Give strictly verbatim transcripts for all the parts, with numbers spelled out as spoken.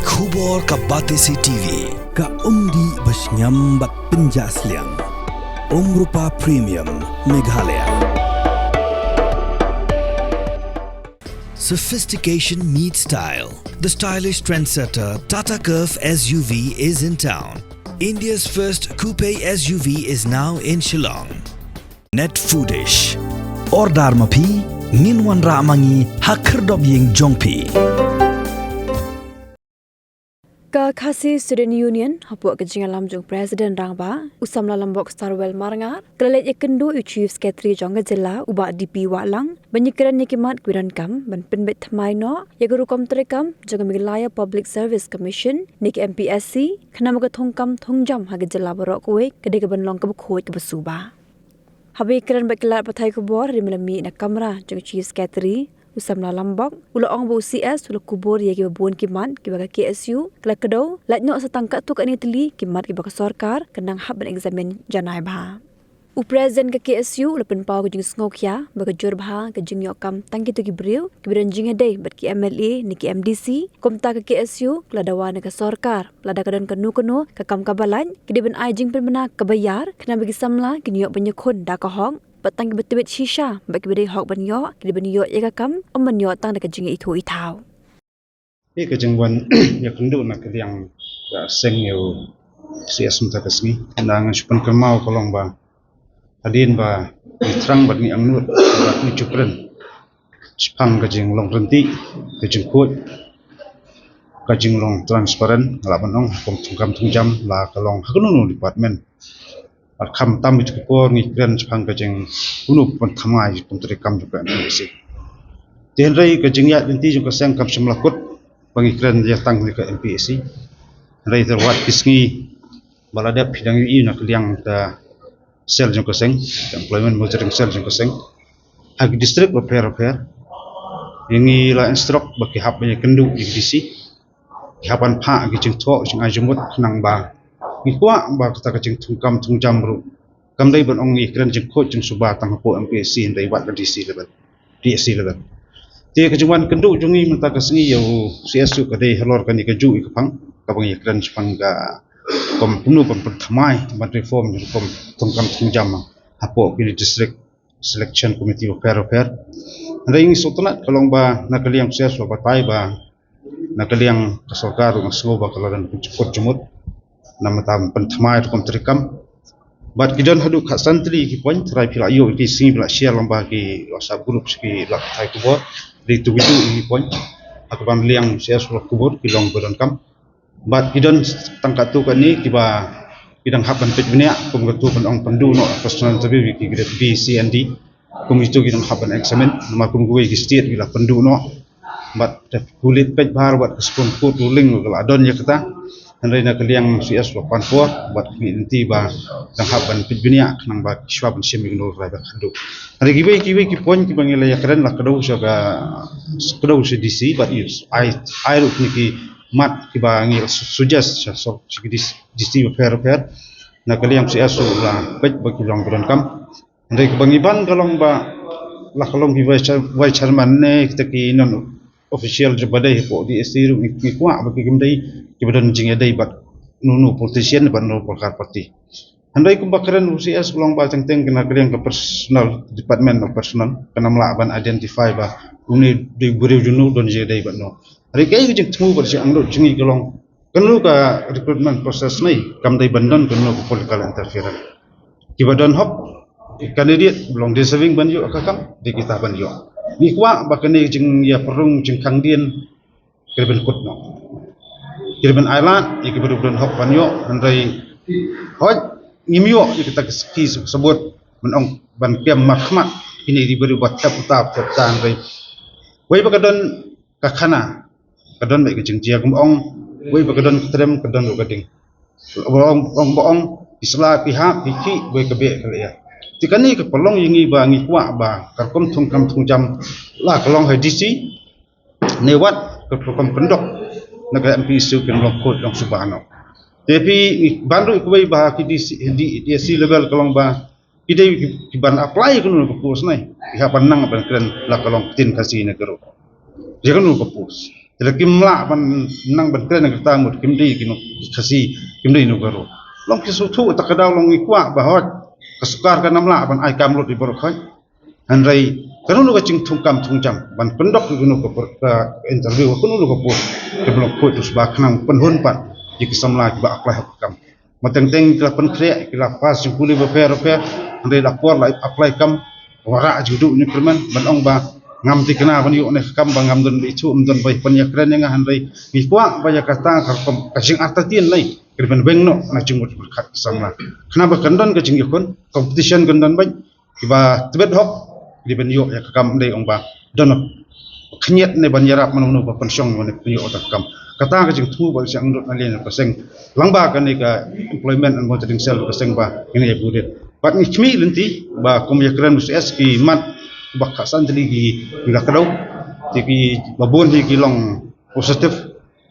Khubor ka Batesi T V, ka umdih ba shngiam bad pynjah sliang. Umrupa Premium, Meghalaya. Sophistication meets style. The stylish trendsetter Tata Curvv S U V is in town. India's first coupe S U V is now in Shillong. Net Foodish. Order ma phi, ngin wanrah ma ngi ha khyrdop ïing jong phi. Ka Khasi Student Union, hapoh ka jingïalam jong President Rangbah, u Samla Lambok Starwell Marngar, ka la leit ïakynduh ïa u Chief Secretary jong ka jylla, u Bah D P Wahlang, ban ïakren ïa ki mat kiba donkam ban pynbeit thymmai noh ïa ka rukom treikam jong ka Meghalaya Public Service Commission ne ka M P S C, khnang ba ka thungkam thungjam ha ka jylla baroh kawei ka dei kaban long kaba khuid kaba suba. Haba ïakren bad ki lad pathai khubor hynrei mynta la mih na kamra jong u Chief Secretary, u Samla Lambok u la ong ba u C S u la kubur ïa kiba bun ki mat kiba ka K S U ka la kdew, lait noh sa tang katto katne tylli ki mat kiba ka sorkar ka nang hap ban examine janai bha. U President ka K S U u la pynpaw ka jingsngewkhia ba ka jur bha ka jingïoh kam tang kito ki briew kiba don jingïadei bad ki M L A ne ki M D C, kumta ka K S U ka la dawa na ka sorkar lada ka don kano kano ka kam kaba lait, ka dei ban ai jingpynbna kaba ïar, khnang ba ki samla kin ïoh ban ïakhun da ka hok, bad tang kiba tbit shisha bad kiba dei hok ban ïoh, ki dei ban ïoh ïa ka kam, ym ban ïoh tang da ka jingïaithuh ithaw. Ïa ka jingwan ïakynduh na ka liang ka seng ïa u C S mynta ka sngi, nga ngan shu pynkynmaw ka long ba hadien ba ngi thrang bad ngi angnud bad ngi ju kren shaphang ka jinglong ryntih, ka jingkhuid, ka jinglong transparent, nga lah ban ong, kum thungkam thungjam, la ka long ha kano kano department. Bad khamtam ïa ka por ngi kren shaphang ka jing, kumno ban thymmai kum treikam jong ka M P S C. Te hynrei ka jingïaid lynti jong ka seng kam shym la kut ba ngi kren ïa tang ïa ka M P S C. Hynrei te wat ki sngi ba la dep phi dang ïohi na ka liang ka cell jong ka seng, ka Employment Monitoring Cell jong ka seng, ha ki district bapher bapher. Ïa ngi la instruct ba ki hap ban ïakynduh ïa ki D C, ki hap ban phah ki jingthoh jingai jingmut, khnang ba ngi kwah ba kata ka jingthungkam thungjam ruh kam dei ban ong ngi kren jingkhuid jingsuba tang hapoh M P S C, hynrei wat ka D C level, D S C level. Te ka jingwan kynduh jong ngi mynta ka sngi ïa u C S ruh ka dei halor kane kajuh ïa ka phang, kaba ngi kren shaphang ka kum kumno ban pynthymmai, ban reform ïa ka rukom thungkam thungjam hapoh kine district selection committee bapher bapher. Hynrei ngi sngewtynnat ka long ba na ka liang C S la batai ba na ka liang ka sorkar ruh nga sngew ba ka la don ka jingkut jingmut namar ban pynthymmai rukom treikam. Bad ki don haduh khatsan tylli ki point, trai phi la ïoh ïa ki sngi phi la share lyngba ki WhatsApp group sha ki lad pathai khubor. Dei tu ki tu ki point ha kaba na liang C S la kubur ki long ba donkam. Bad ki don tang katto katne kiba ki dang hap ban peit bniah, kum katto ban ong pynduh noh personal interview ïa ki grade B, C and D. Kum ito ki dang hap ban examine, namar kum kiwei ki state ki la pynduh noh. Bad te pulit peit bha bad ka Supreme Court ruling ka la don ïa kata. Hynrei na ka liang C S la pan por bad ka mih lynti ba dang hap ban peit bniah khnang ba ki shuwa ban shim ïa ka nongrai ba khandu. Hynrei kiwei kiwei ki point kiba ngi la ïakren la kdew sha ka, kdew sha D C bad ïa ai, ai ruh kine ki mat kiba ngi la su-, suggest sha, sha, sha ki D C, D C bapher bapher. Na ka liang C S ruh la peit ba ki long ba donkam. Hynrei kaba ngi ban ka long ba la ka long ki vice chair-, vice chairman ne kita ki non official jong ba dei hapoh D S C ruh ngi, ngi kwah ba ki kim dei kiba don jingïadei bad no no politician bad no no party. Hynrei kumba kren u C S ka long ba teng teng kane ka liang ka personal, department of personnel, ka nam lah ban identify ba une dei briew jong no, don jingïadei bad no. Hynrei kaei ka jingthmu bad jingangnud jong ngi ka long, kano ka recruitment process ne kam dei ban don kano ka political interference. Kiba don hok, ki candidate ba long deserving ban ïoh ka kam, dei kita ban ïoh. Ngi kwah ba kane ka jingïapyrshang jingkhang dien ka dei ban kut noh. Ka dei ban ai lad ïa kiba don hok ban ïoh, hynrei hooid ngim ïoh ïa kita ki sabut ban ong ban kem markhmat, kine ki briew ba thep uta thep uta, hynrei wei ba ka don ka khana, ka don beit ka jingjia, kumba ong, wei ba ka don ka trem ka don ruh ka ding. Ba ong, ong, ba ong, phi sla, phi hap, phi khih, wei ka beh ka leh ïa. Te kane ka pynlong ïa ngi ba ngi kwah ba ka rukom thungkam thungjam la ka long ha D C ne wat ka rukom kyndok na ka M P S C kan long khuid long suba noh. Te phi ngi ban ruh kawei ba ki D C, D, D S C level ka long ba ki dei ki, ki ban apply kano ka post ne, ki hap ban nang ban kren la ka long ktien Khasi ne ka ruh. Ïa kano ka post. Te lada kim lah ban nang ban kren ïa kata mut kim dei ki nong Khasi, kim dei nong Garo. Long ki sngewthuh, kata ka daw long ngi kwah ba hooid ka sorkar kan ym lah ban ai kam lut ïa baroh khoit. Hynrei kano kano ka jingthung kam thung jam ban pyndok ïa kano ka por-, ka interview, kano kano ka post, ka ban long khuid u sba khnang pynhun pat ïa ki samla kiba apply hok kam. Ma teng teng ki la pynkhreh, ki la pass jingpule bapher bapher, hynrei la por la apply kam, wanrah jingduh jingkyrmen, ban ong ba ngam thikna ban ïoh ne ka kam ba ngam don ba ithuh, ym don ba pynïakren ïa nga, hynrei ngi kwah ba ïa kata ka rukom ka jingartatien lei ka dei ban weng noh na jingmut jingpyrkhat ki samla. Khnang ba kan don ka jingïakhun, competition kan don beit, kiba tbit hok, ki dei ban ïoh ïa ka kam, ym dei ong ba don khynñiat ne ban ïarap mano mano ba pynshong ne pynïoh ïa ka kam. Kata ka jingthmu ba shu angnud na liang ka seng, lyngba kane ka employment and monitoring cell ka seng ba ngin ïa bud. Bad ngi khmih lynti ba kum ïakren C S ki mat ba ka san tylli ki, ki la kdew, te kiba bun hi ki long positive.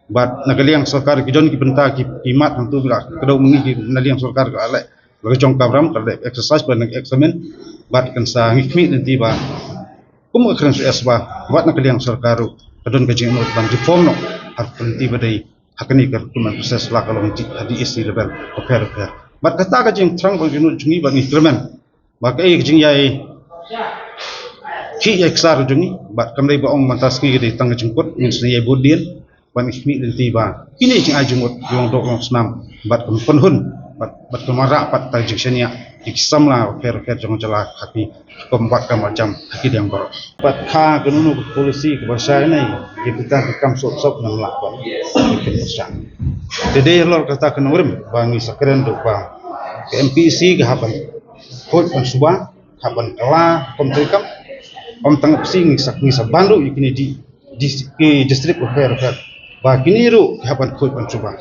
Bad na ka liang sorkar ki don ki bynta ki, ki mat hangtu ba la kdew mynni ki, na liang sorkar ka leh la ka jong ka program, ka leh exercise bad examine. Bad kan sa ngi khmih lynti ba kum ka kren C S ba wat na ka liang sorkar ruh ka don ka jingangnud ban reform noh ha ka lynti ba dei ha kane ka recruitment process, la ka long ha D S C level bapher bapher. Bad kata ka jingthrang ba jingangnud jong ngi bad ngi kyrmen ba kaei ka jingïai khih ïai ksar jong ngi, bad kam dei ba ong mynta sngi ka dei tang ka jingkut, ngin sa ïai bud dien. Bad ngi khmih lynti ba kine jingai jingmut jong doh jong snam bad kan pynhun, bad, bad kan wanrah pat ïa ka jingshaniah ïa ki samla bapher bapher jong ka jylla ha ki rukom wad kam wad jam ha ki liang baroh. Bad kha kano kano ka policy kaba shai ne, ki bynta ki kam sop sop ngam lah ban pynshai. Te dei halor kata ka nongrim ba ngi sa kren ruh ba ka M P E C ka hap ban khuid ban suba, hap ban kylla rukom treikam. Ym tang M P E C, ngi sa, ngi sa ban ruh ïa kine di, di, ki district bapher bapher ba kine ruh ki hap ban khuid ban suba.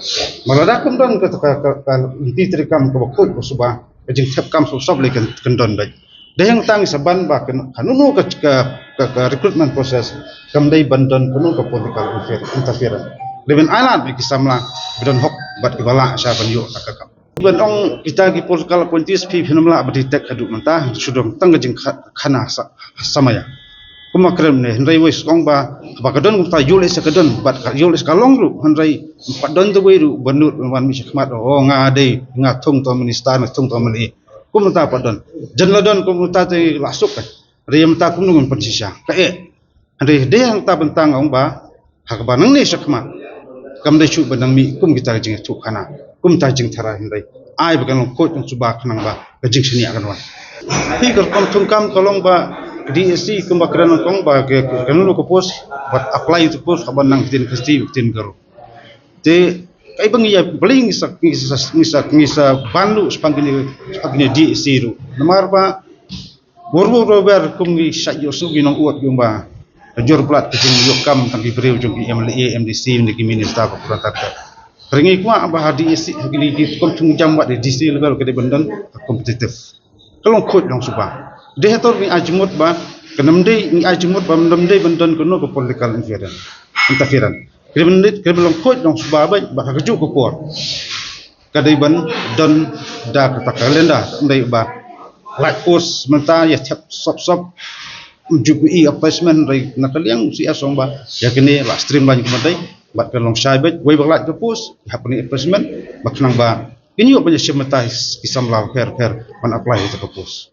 Ma lada kam don ka, ka, ka, ka lynti treikam kaba khuid ba suba, ka jingthep kam sop sop lei kan, kan don beit. Dei hangta ngi sa ban ba kano kano ka, ka, ka, ka recruitment process kam dei ban don kano ka political interfer-, interference. Dei ban ai lad ïa ki samla ba don hok bad kiba lah sha ban ïoh ïa ka kam. Ban ong kita ki political appointees phi, phin ym lah ba detect haduh mynta, shu don tang ka jingkha-, khana sa-, samaya. Kumba kren ne, hynrei wei sngewbha ba ka don kumta, ïoh leh sa ka don, bad ka ïoh leh sa ka long ruh, hynrei pat don te wei ruh ba nud ban mih shakhmat, oh, nga dei, nga thung to minister, nga thung to M L A. Kumta pat don. Jan la don kumta te la suk ka. Hynrei mynta kumno ngin pynshisha? Ka eh. Hynrei dei hangta bynta nga ong ba ha kaba nangne shakhmat kam dei shuh ba nang mih kum kita ka jingïathuhkhana, kumta jingtharai, hynrei ai ba kan long khuid long suba khnang ba ka jingshaniah kan wan. Hi ka rukom thungkam ka long ba D S C kumba kren nyngkong ba ka, ka, kano ka post, bad apply to post haba nang ktien Khasi, ktien Garo. Te kaei ba ngi ïa, balei ngi sa, ngi sa, ngi sa, ngi sa ban ruh shaphang kine, shaphang kine D S C ruh. Namar ba Bor bor bor ber kum ngi shait ïohsngew ki nong ud ki ong ba ka jur palat ka jingïoh kam tang ki briew jong ki M L A, M D C ne ki minister ba pura tak. Hynrei ngi kwah ba ha D S C, ha kine ki rukom thung jam wat D S C level ka dei ban don ka competitive. Ka long khuid long suba. Dei hato ngi ai jingmut ba kan ym dei, ngi ai jingmut ba kan ym dei ban don kano ka political interference, interference. Ka dei ban dei, ka dei ban long khuid long suba bad, bad ha kajuh ka por ka dei ban don da kata ka calendar, ym dei ba lait post mynta ïa thep sop sop, ym ju pynïoh placement. Hynrei na ka liang C S ong ba ïa kine la streamline kumba dei, bad kan long shai bad wei ba lait ka post ïa hap pynïoh placement, ba khnang ba kin ïoh ban ïashim bynta ki samla bapher bapher ban apply ïa ka post.